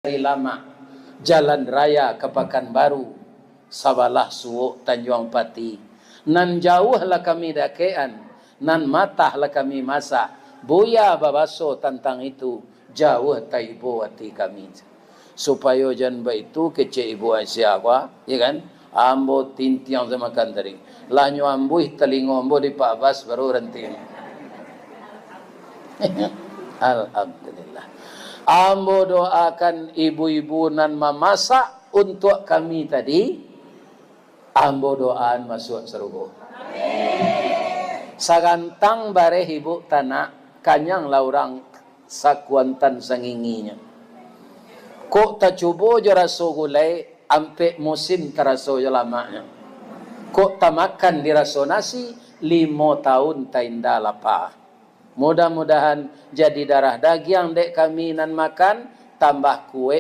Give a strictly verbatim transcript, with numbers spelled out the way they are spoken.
Sari Lamak, jalan raya ka Pakanbaru, sabalah suok Tanjuang Pati. Nan jauah lah kami dakekan, nan matah lah kami masak. Buya babaso tantang itu, jauah taibo ati kami. Supayo jan baitu kecek Ibu Aisyah ko, ya kan? Ambo tintiang samakan tadi. Lah nyo ambuih talingo ambo di Pak Bas baru ranti. Alhamdulillah. Ambo doakan ibu-ibu nan mamasak untuak kami tadi, ambo doaan masuak sarugo. Sagantang bareh ibu tanak, kanyang lah urang sakuantan sanginginyo. Kok tacubo jo raso gulai, ampek musim taraso jo lamaknyo. Kok tamakan diraso nasi, limo taun tainda lapa. Mudah-mudahan jadi darah dagiang dek kami nan makan, tambah kuek